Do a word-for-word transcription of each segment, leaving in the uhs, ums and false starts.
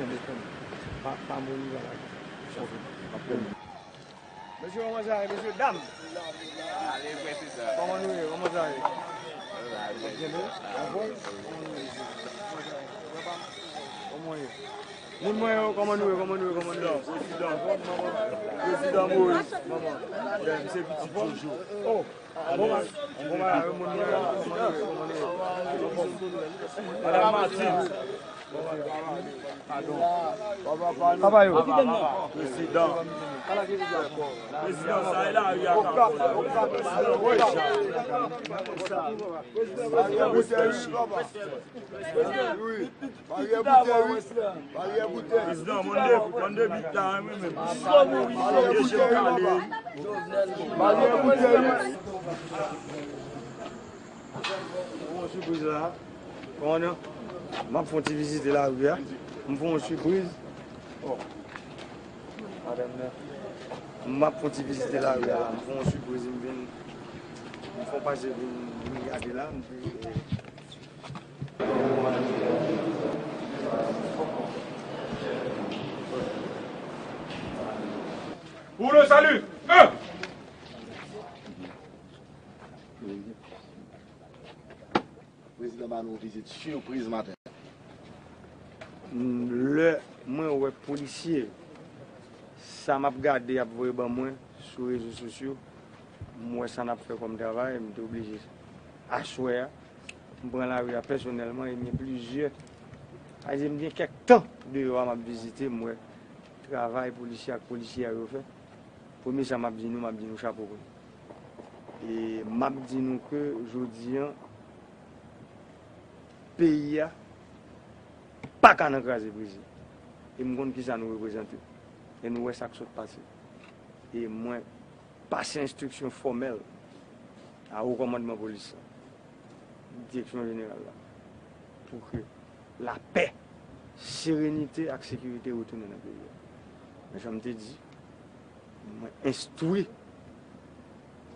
Pa, pa mouri, pa lage. Mesye, kòman sa ye, mesye, dam? Kòman nou ye? Kòman sa ye? Anfòm? Kòman nou ye? Moun mwen yo, kòman nou ye? Kòman nou ye? Kòman nou ye? Anfòm, manman? Prezidan Moïse, manman. Yeah, m se pitit Jojo. Oh! Bon, bon, bon, moun mwen yo, kòman nou ye? Kòman nou ye? Anfòm? Madan Martine. Papa yo. Prezidan. Prezidan, sa e lari a k ap fè. Prezidan, mande, mande bit la, mwen menm. Mande bit la, mwen menm. Mande bit la. Yon sipriz la. Kòmandan, m ap fè yon ti vizite lari a. M fè yon sipriz. Oh. Madanm nan. M ap fè yon ti vizite lari a la. M fè yon sipriz, m vin. M fè yon pase vin, vin gade la. M di, Pour le salut, un! Prezidan ba nou yon vizit sipriz maten. Lè mwen wè polisye, sa m ap gade y ap voye ban mwen sou rezo sosyo, m wè sa n ap fè kòm travay, m te oblije aswè a, m pran lari a pèsonèlman e m gen plizyè, sa vle di m gen kèk tan deyò a m ap vizite, m wè travay polisye ak polisyè yo fè. Premye sa m ap di nou, m ap di nou chapo pou nou. E m ap di nou ke jodi an, peyi a pa ka nan kraze brize. E m konn kisa nou reprezante. E nou wè sa k sot pase. E mwen pase enstriksyon fòmèl a wo kòmandman polis la, direksyon jeneral la, pou ke lapè, serenite ak sekirite retounen nan peyi a. Men jan m te di, mwen enstwi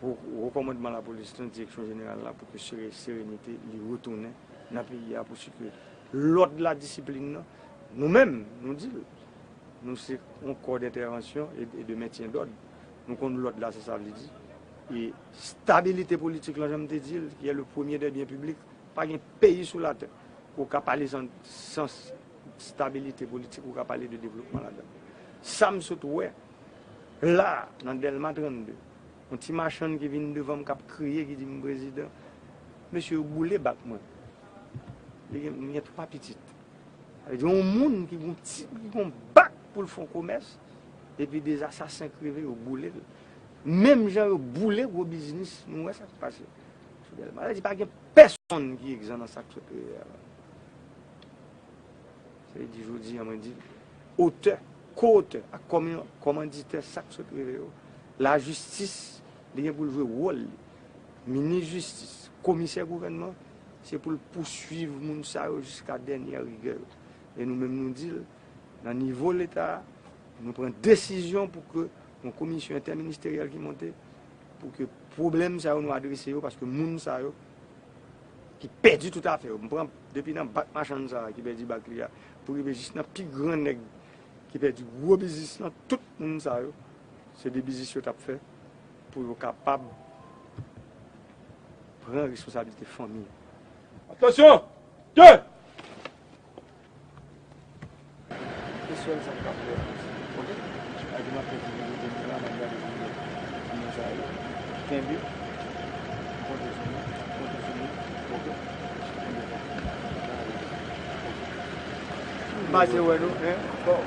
wo, wo kòmandman lapolis lan, direksyon jeneral la, pou ke sere-, serenite li retounen nan peyi a, pou si ke lòd la, disiplin nan, nou menm, nou di l, nou se yon kò dentèvansyon e, e de mentyen dòd. Nou konn lòd la, sa sa vle di. E stabilite politik lan, jan m te di l, ki est le premier des biens publics, pa gen peyi sou latè ke w ka pale san, san stabilite politik, ou ka pale de devlopman ladan l. Sa m sot wè la, nan Dèlma trannde, yon ti machann ki vin devan m k ap kriye, ki di m, "Prezidan, mesye yo boule bak mwen." Li gen, m gen twa pitit. Sa vle di, yon moun ki gon ti, ki gon bak pou l fè yon komès, epi de asasen k rive, yo boule l. Menm jan yo boule gwo biznis, nou wè sa k pase sou Dèlma. Sa vle di, pa gen pèsonn ki egzan nan sa k sot rive a la. Sa vle di, jodi a, mwen di, otè, ko-otè ak kòman-, kòmanditè sa k sot rive yo, lajistis, li gen pou l jwe wòl li. Minis jistis, komisè gouvènman, se pou l pouswiv moun sa yo jiska dènyè rigè yo. E nou menm nou di l, nan nivo Leta a, nou pran desizyon pou ke yon komisyon entèministeryèl ki monte, pou ke pwoblèm sa yo nou adrese yo, paske moun sa yo ki pèdi tout afè yo, m pran depi nan bak machann sa a ki pèdi bak li a, pou rive jis nan pi gran nèg ki pèdi gwo biznis lan, tout moun sa yo, se de biznis yo t ap fè pou yo kapab pran responsablite fanmi yo. Atansyon! De! Se sèl sa m ka fè a. Oke? Sa di m ap fè ti videyo de mwen la, m ap gade videyo. Kòman sa ye? Kenbe. M konte sou nou. M konte sou nou. Oke? Kenbe. M pase wè nou, en. Bon.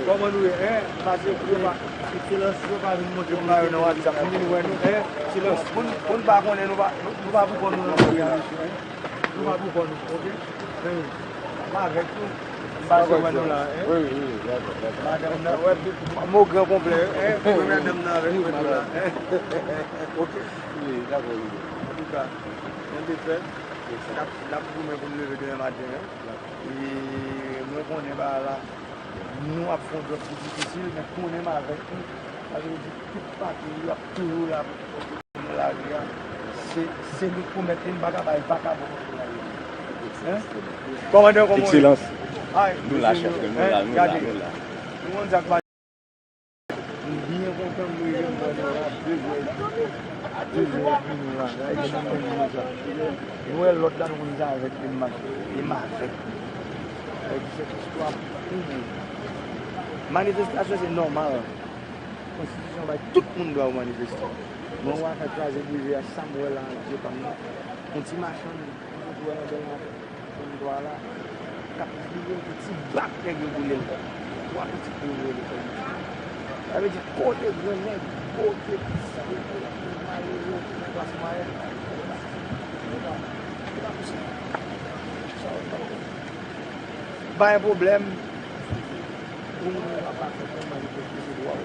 Kòman nou ye, en? M pase wè nou. Silans, yo pa vin montre m nan WhatsApp. M vin wè nou, en. Silans. Pou n, pou n pa konnen, nou pa, nou, nou pa pou kò nou nan peyi a, mesye, en. Nou pa pou kò nou, oke? Men, m avèk nou. M pase wè nou la, en. Wi, wi, wi, dakò, dakò. Madanm nan, wè, mo gran konplè, en. Premyè danm nan avèk mwen tou la, en. Oke? Wi, dakò, wi. Antouka, mwen te fè, n ap, n ap goumen pou n leve demen maten, en. E mwen konnen bagay la, nou ap fè yon djòb ki difisil, men konnen m avèk nou. Sa vle di, tout pati yo ap toujou la pou lari a, se, se nou k pou mèt li, n pa ka bay vakabon kontwòl lari a. Hein? Kòmandan, kòman w ye? Ekselans. Nou la, chèf, nou la, nou la, nou la. Nou konn sa k pase. M byen kontan m rive, m wè nou la, de zè, de zè epi nou la. Sa vle di nou menm nou sa. Nou wè lòt la, nou konn sa avèk li, m avèk li. Sa vle di se istwa pou nou. Manifestasyon se nòmal. Konstitisyon bay tout moun dwa yo manifeste. Men yon afè kraze brize a, sa m wè la ak je pa m nan. Yon ti machann, yon ti wè nan bèl maten. Konn dwa la, k ap vire yon ti bak nèg yo boule l. Twa pitit yo voye lekòl. Sa vle di kote grannèg, kote ti sa yo, kote malere yo, kote klas mwayèn, se pa posib. Sa yo pa bay pwoblèm. Pou moun yo pa pase pou manifeste, se dwa w.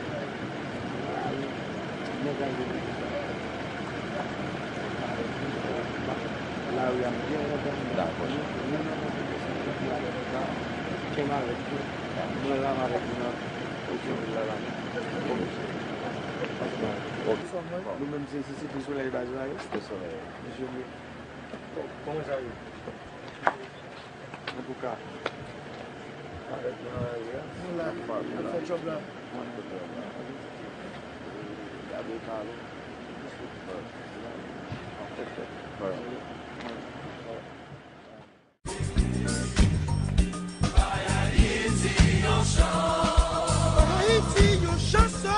Lari a byen kontan. Dakò. Mwen la, m avèk nou nan. Ok, mwen la, la. Ok. Nou menm se isi, se pi solèy baz la, wi. Pi solèy. Pi solèy. Kòman sa ye? Antouka, avèk mwen anlè a. Nou la, n ap fè djòb la. Gade kare. Ayiti, yon chanson.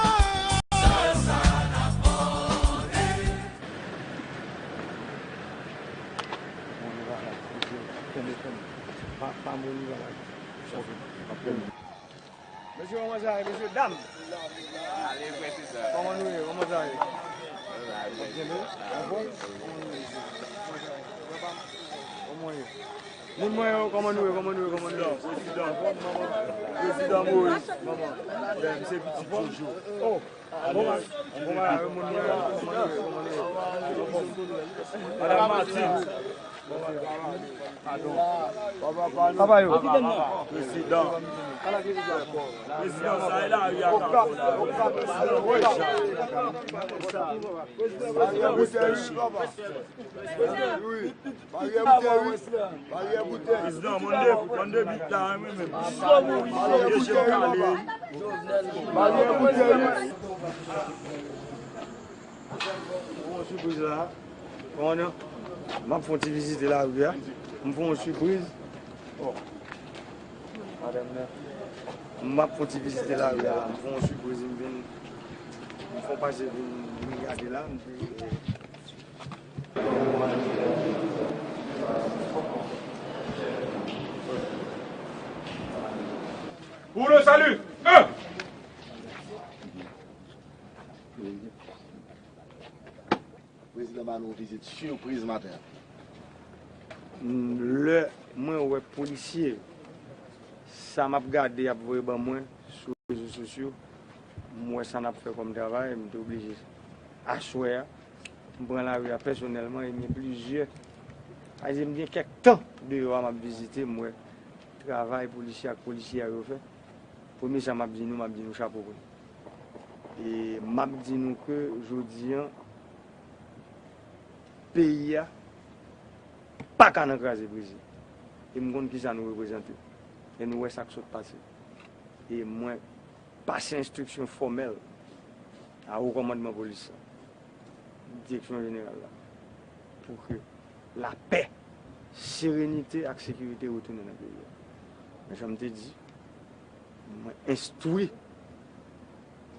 Mesye, kòman sa ye, mesye, dam? Kòman nou ye? Kòman sa ye? Anfòm? Kòman nou ye? Kòman sa ye? Kòman ye? Moun mwen yo, kòman nou ye? Kòman nou ye? Kòman nou ye? Prezidan, prezidan Moïse. Kòman? Misye pitit Jojo. Oh! Bon, bon, bon, moun mwen yo, kòman nou ye? Kòman nou ye? Madam Martine. Papa yo. Prezidan. Prezidan, sa e lari a k ap fè. Prezidan, mande, mande bit la, mwen menm. Barye bouteyi. Barye bouteyi. Bon, non. M ap fè yon ti vizite lari a. M fè yon sipriz. Oh. Madanm nan. M ap fè yon ti vizite lari a la. M fè yon sipriz, m vin, m fè yon pase vin, vin gade la. M te Pour le salut, un! Prezidan ba nou yon vizit sipriz maten an. Lè mwen wè polisye, sa m ap gade y ap voye ban mwen sou rezo sosyo, m wè sa n ap fè kòm travay, m te oblije aswè a, m pran lari a pèsonèlman e m gen plizyè, sa vle di m gen kèk tan deyò a m ap vizite, m wè travay polisye ak polisyè yo fè. Premye sa m ap di nou, m ap di nou chapo pou nou. E m ap di nou ke jodi an, peyi a pa ka nan kraze brize. E m konn kisa nou reprezante. E nou wè sa k sot pase. E mwen pase enstriksyon fòmèl a wo kòmandman polis la, direksyon jeneral la, pou ke lapè, serenite ak sekirite retounen nan peyi a. Men jan m te di, mwen enstwi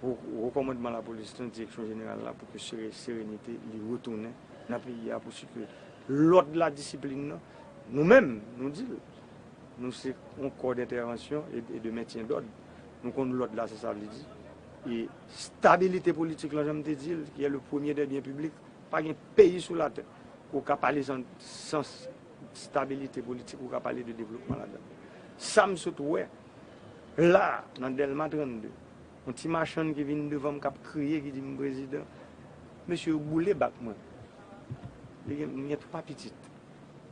wo, wo kòmandman lapolis lan, direksyon jeneral la, pou ke sere-, serenite li retounen nan peyi a, pou si ke lòd la, disiplin nan, nou menm, nou di l, nou se yon kò dentèvansyon e, e de mentyen dòd. Nou konn lòd la, sa sa vle di. E stabilite politik lan, jan m te di l, ki est le premier des biens publics, pa gen peyi sou latè ou ka pale san, san stabilite politik, ou ka pale de devlopman ladan l. Sa m sot wè la, nan Dèlma trannde, yon ti machann ki vin devan m, k ap kriye, ki di m, "Prezidan, mesye yo boule bak mwen." Li gen, li gen twa pitit.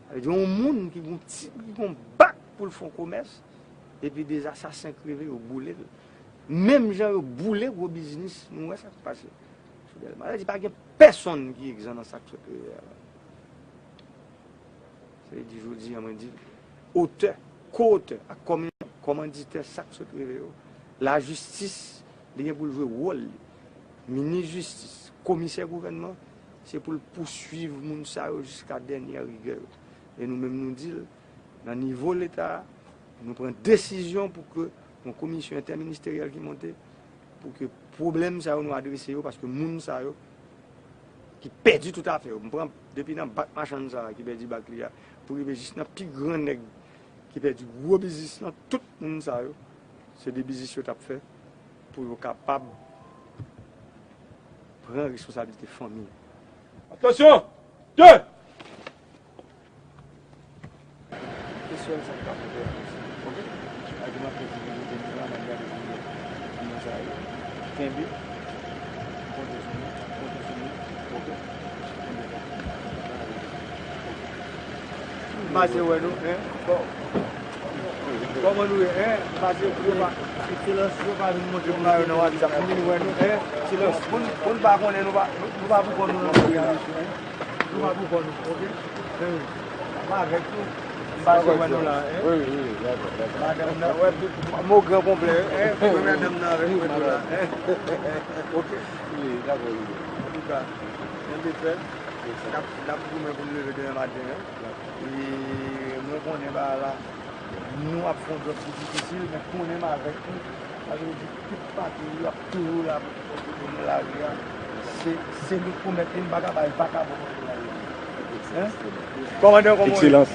Sa vle di, yon moun ki gon ti, ki gon bak pou l fè yon komès, epi de zasasen k rive, yo boule l. Menm jan yo boule gwo biznis, nou wè sa k pase sou Dèlma. Sa vle di, pa gen pèsonn ki egzan nan sa k sot rive a la. Sa vle di, jodi a, mwen di, otè Ko-otè ak kòmi-, kòmanditè sa k sot rive yo, lajistis, li gen pou l jwe wòl li. Minis jistis, komisè gouvènman, se pou l pouswiv moun sa yo jiska dènyè rigè yo. E nou menm nou di l, nan nivo Leta a, nou pran desizyon pou ke yon komisyon entèministeryèl ki monte, pou ke pwoblèm sa yo nou adrese yo, paske moun sa yo ki pèdi tout afè yo. M pran depi nan bak machann sa a ki pèdi bak li a, pou rive jis nan pi gran nèg ki pèdi gwo biznis lan, tout moun sa yo, se de biznis yo t ap fè pou yo kapab pran responsablite fanmi yo. Atansyon! De! Kesyon sa k ap fè, oke? Paske m ap fè ti vizite nou la, m ap gade pou mwen, pou mwen sa ye. Kenbe. Konte sou mwen, konte sou mwen, oke? Kenbe la. M pase wè nou, en? Bon. Kòman nou ye, en? M pase, yo pa, yo pa vin montre m la yo nan WhatsApp. M vin wè nou, en? Silans. Moun, moun pa konnen nou pa, nou pa pou kò nou nan peyi a, mesye, en? Nou pa pou kò nou, oke? Wi. M avèk nou. M pase wè nou la, en? Wi, wi, dakò, dakò. Madanm nan, wè, mo gran konplè, en? Premyè dam nan avèk mwen tou la, en? Oke. Wi, dakò, wi. Antouka, mwen te fè, n ap, n ap goumen pou n leve demen maten, en? E mwen konnen bagay la, nou ap fè yon djòb ki difisil, men konnen m avèk nou. Sa vle di, tout pati yo ap toujou la pou sipòte nou lari a. Se, se nou k pwomèt li, m pa ka bay vakabon pou lari a. En? Kòmandan, kòman w ye? Ekselans.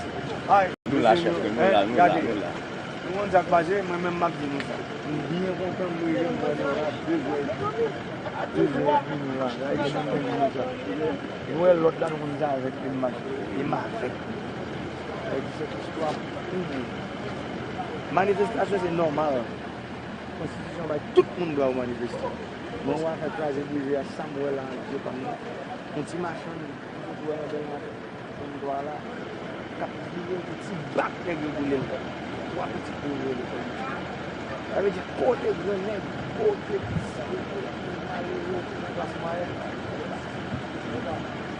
Ay, nou la, chèf, nou la, nou la, nou la. Nou konn sa k pase, mwen menm m ap di nou sa. M byen kontan m rive, m wè nou la, de zè, de zè nou la. Sa vle di, nou konn sa. Nou wè lòt la, nou konn sa avèk li, m ap, li m avèk li. Sa vle di, se istwa pou nou. Manifestasyon, se nòmal. Konstitisyon bay tout moun dwa pou manifeste. Men yon afè kraze brize a, sa m wè la ak je pa m nan, yon ti machann ki sot wè nan Bèlmaten, konn dwa la, k ap vire yon ti bak nèg yo boule l. Twa pitit yo rele kòm sa vle di kote gran nèg, kote sa yo, kote malere yo ki nan klas mwayèn. Se pa,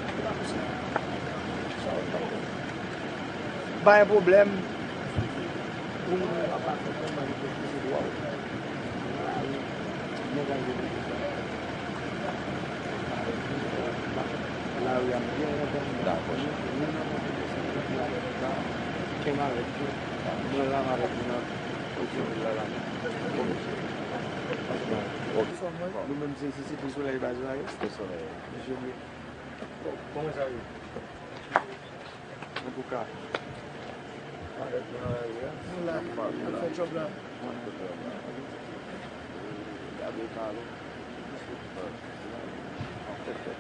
se pa posib. Sa yo pa fè. Pa gen pwoblèm. Pou moun yo pa pase pou manifeste, se dwa w. Lari, mwen ka jwenn tout sa. Lari a m byen kontan. Dakò. Nou nan konfidans, nou nan konfidans. Kenbe avèk nou. Mwen la, m avèk nou nan pozisyon vil la, la. Ok. Nou menm, se, se, se pou solèy baz la, wi. Pou solèy. Mesye, wi. Kòman sa ye? Antouka, avèk nou nan lari a. Nou la, n ap fè djòb la. Gade kale. Ap fèt fèt.